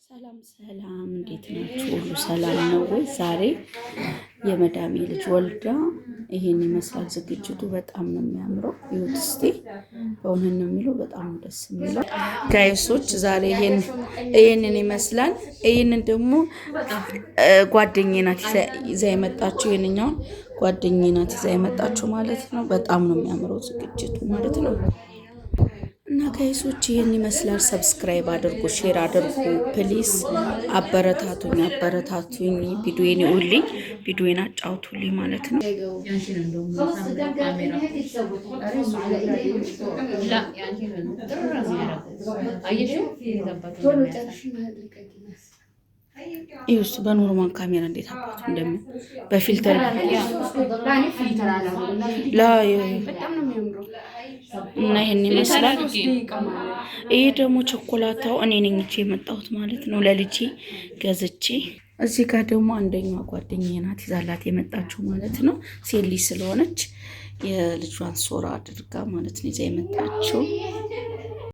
ሰላም ሰላም፣ እንዴት ናችሁ? ሁሉ ሰላም ነው ወይ? ዛሬ የመዳሜ ልጅ ወልዳ ይሄን ይመስላል ዝግጅቱ። በጣም ነው የሚያምረው። ይሁት እስቲ፣ በእውነት ነው የሚለው፣ በጣም ነው ደስ የሚለው። Guys ኦች፣ ዛሬ ይሄንን ይመስላል። ይሄንን ደግሞ ጓደኛዬ ናት ይዛ የመጣችው። ይሄንኛውን ጓደኛዬ ናት ይዛ የመጣችው ማለት ነው። በጣም ነው የሚያምረው ዝግጅቱ ማለት ነው። እና guys ኦች፣ ይህን ይመስላል። Subscribe አድርጉ፣ share አድርጉ፣ please አበረታቱኝ፣ አበረታቱኝ። ቪዲዮዬን ይውልኝ፣ ቪዲዮዬን አጫውቱልኝ ማለት ነው። خلاص قدام قالت لا ጥሩ ነው የሚያደርገው። አየሽው? ቶሎ ጨርሽና ልቀቂና። ይኸውስ በ normal ካሜራ እንዴት አባቱ እንደሚ በ filter ላ በጣም ነው የሚያምረው። እና ይሄን ይመስላል። ይሄ ደግሞ ቸኮላታው እኔ ነኝ ይዤ የመጣሁት ማለት ነው፣ ለልጄ ገዝቼ። እዚህ ጋር ደግሞ አንደኛዋ ጓደኛዬ ናት ይዛላት የመጣችው ማለት ነው። ሴት ልጅ ስለሆነች የልጇን ሶራ አድርጋ ማለት ነው ይዛ የመጣችው።